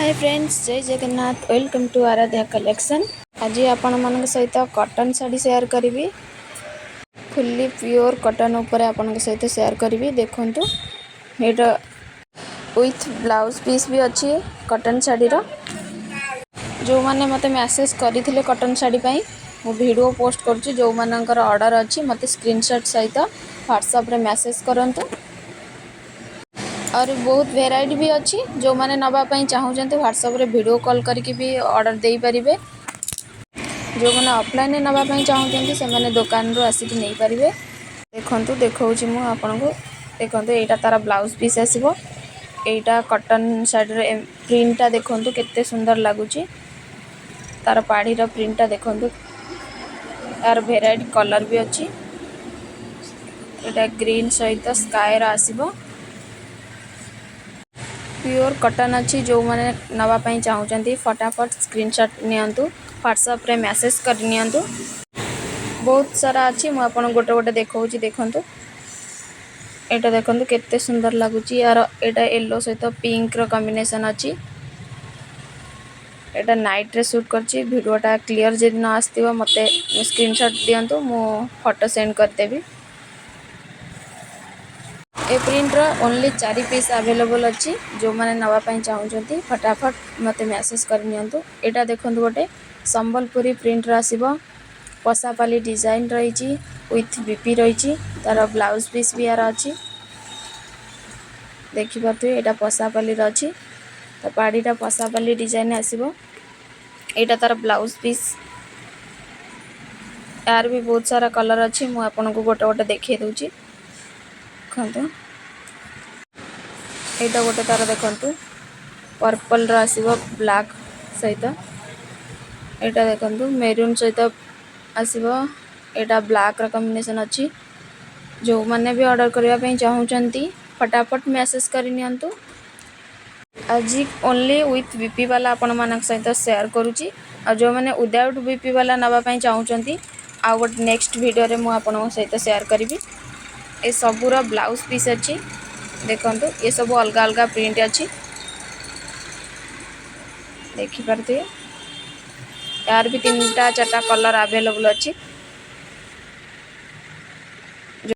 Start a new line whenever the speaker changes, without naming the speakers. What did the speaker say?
High friends, Jay Jagannath. Welcome to Aradhya collection. ଆଜି ଆପଣମାନଙ୍କ ସହିତ କଟନ୍ ଶାଢ଼ୀ ସେୟାର କରିବି। ଫୁଲି ପିଓର କଟନ୍ ଉପରେ ଆପଣଙ୍କ ସହିତ ସେୟାର କରିବି। ଦେଖନ୍ତୁ, ଏଇଟା ୱିଥ୍ ବ୍ଲାଉଜ୍ ପିସ୍ ବି ଅଛି କଟନ୍ ଶାଢ଼ୀର। ଯେଉଁମାନେ ମୋତେ ମେସେଜ୍ କରିଥିଲେ କଟନ୍ ଶାଢ଼ୀ ପାଇଁ, ମୁଁ ଭିଡ଼ିଓ ପୋଷ୍ଟ କରୁଛି। ଯେଉଁମାନଙ୍କର ଅର୍ଡ଼ର ଅଛି, ମୋତେ ସ୍କ୍ରିନସଟ୍ ସହିତ ହ୍ୱାଟ୍ସଆପ୍ରେ ମେସେଜ୍ କରନ୍ତୁ। ଆହୁରି ବହୁତ ଭେରାଇଟି ବି ଅଛି। ଯେଉଁମାନେ ନେବା ପାଇଁ ଚାହୁଁଛନ୍ତି, ହ୍ୱାଟ୍ସଆପ୍ରେ ଭିଡ଼ିଓ କଲ୍ କରିକି ବି ଅର୍ଡ଼ର ଦେଇପାରିବେ। ଯେଉଁମାନେ ଅଫଲାଇନ୍ରେ ନେବା ପାଇଁ ଚାହୁଁଛନ୍ତି, ସେମାନେ ଦୋକାନରୁ ଆସିକି ନେଇପାରିବେ। ଦେଖନ୍ତୁ, ଦେଖାଉଛି ମୁଁ ଆପଣଙ୍କୁ। ଦେଖନ୍ତୁ, ଏଇଟା ତା'ର ବ୍ଲାଉଜ୍ ପିସ୍ ଆସିବ। ଏଇଟା କଟନ୍ ଶାଢ଼ୀର ପ୍ରିଣ୍ଟଟା ଦେଖନ୍ତୁ, କେତେ ସୁନ୍ଦର ଲାଗୁଛି। ତା'ର ପାଢ଼ୀର ପ୍ରିଣ୍ଟଟା ଦେଖନ୍ତୁ। ତାର ଭେରାଇଟି କଲର୍ ବି ଅଛି। ଏଇଟା ଗ୍ରୀନ୍ ସହିତ ସ୍କାଏର ଆସିବ। ପିଓର କଟନ୍ ଅଛି। ଯେଉଁମାନେ ନେବା ପାଇଁ ଚାହୁଁଛନ୍ତି, ଫଟାଫଟ ସ୍କ୍ରିନସଟ୍ ନିଅନ୍ତୁ, ହ୍ୱାଟ୍ସଆପ୍ରେ ମେସେଜ୍ କରି ନିଅନ୍ତୁ। ବହୁତ ସାରା ଅଛି, ମୁଁ ଆପଣଙ୍କୁ ଗୋଟେ ଗୋଟେ ଦେଖାଉଛି। ଦେଖନ୍ତୁ, ଏଇଟା ଦେଖନ୍ତୁ, କେତେ ସୁନ୍ଦର ଲାଗୁଛି ୟାର। ଏଇଟା ୟେଲୋ ସହିତ ପିଙ୍କର କମ୍ବିନେସନ୍ ଅଛି। ଏଇଟା ନାଇଟ୍ରେ ସୁଟ୍ କରିଛି। ଭିଡ଼ିଓଟା କ୍ଲିଅର୍ ଯଦି ନ ଆସିଥିବ, ମୋତେ ସ୍କ୍ରିନସଟ୍ ଦିଅନ୍ତୁ, ମୁଁ ଫଟୋ ସେଣ୍ଡ କରିଦେବି। ଏ ପ୍ରିଣ୍ଟର ଓନ୍ଲି ଚାରି ପିସ୍ ଆଭେଲେବଲ୍ ଅଛି। ଯେଉଁମାନେ ନେବା ପାଇଁ ଚାହୁଁଛନ୍ତି, ଫଟାଫଟ ମୋତେ ମେସେଜ୍ କରି ନିଅନ୍ତୁ। ଏଇଟା ଦେଖନ୍ତୁ, ଗୋଟେ ସମ୍ବଲପୁରୀ ପ୍ରିଣ୍ଟର ଆସିବ। ପଶାପାଲି ଡିଜାଇନ୍ ରହିଛି, ୱିଥ୍ ବିପି ରହିଛି। ତାର ବ୍ଲାଉଜ୍ ପିସ୍ ବି ୟାର ଅଛି। ଦେଖିପାରୁଥିବେ, ଏଇଟା ପଶାପାଲିର ଅଛି। ତା ପାଢ଼ୀଟା ପଶାପାଲି ଡିଜାଇନ୍ ଆସିବ। ଏଇଟା ତାର ବ୍ଲାଉଜ୍ ପିସ୍। ୟାର ବି ବହୁତ ସାରା କଲର୍ ଅଛି। ମୁଁ ଆପଣଙ୍କୁ ଗୋଟେ ଗୋଟେ ଦେଖେଇ ଦେଉଛି। ଦେଖନ୍ତୁ, ଏଇଟା ଗୋଟେ ତାର ଦେଖନ୍ତୁ, ପର୍ପଲ୍ର ଆସିବ ବ୍ଲାକ୍ ସହିତ। ଏଇଟା ଦେଖନ୍ତୁ, ମେରୁନ୍ ସହିତ ଆସିବ। ଏଇଟା ବ୍ଲାକ୍ର କମ୍ବିନେସନ୍ ଅଛି। ଯେଉଁମାନେ ବି ଅର୍ଡ଼ର କରିବା ପାଇଁ ଚାହୁଁଛନ୍ତି, ଫଟାଫଟ ମେସେଜ୍ କରି ନିଅନ୍ତୁ। ଆଜି ଓନ୍ଲି ୱିଥ୍ ବିପି ବାଲା ଆପଣମାନଙ୍କ ସହିତ ସେୟାର କରୁଛି। ଆଉ ଯେଉଁମାନେ ୱିଦାଉଟ୍ ବିପି ବାଲା ନେବା ପାଇଁ ଚାହୁଁଛନ୍ତି, ଆଉ ଗୋଟେ ନେକ୍ସଟ ଭିଡ଼ିଓରେ ମୁଁ ଆପଣଙ୍କ ସହିତ ସେୟାର କରିବି। ଏସବୁର ବ୍ଲାଉଜ୍ ପିସ୍ ଅଛି। ଦେଖନ୍ତୁ, ଏସବୁ ଅଲଗା ଅଲଗା ପ୍ରିଣ୍ଟ ଅଛି, ଦେଖିପାରୁଥିବେ। ୟାର ବି ତିନିଟା ଚାରିଟା କଲର୍ ଆଭେଲେବୁଲ୍ ଅଛି।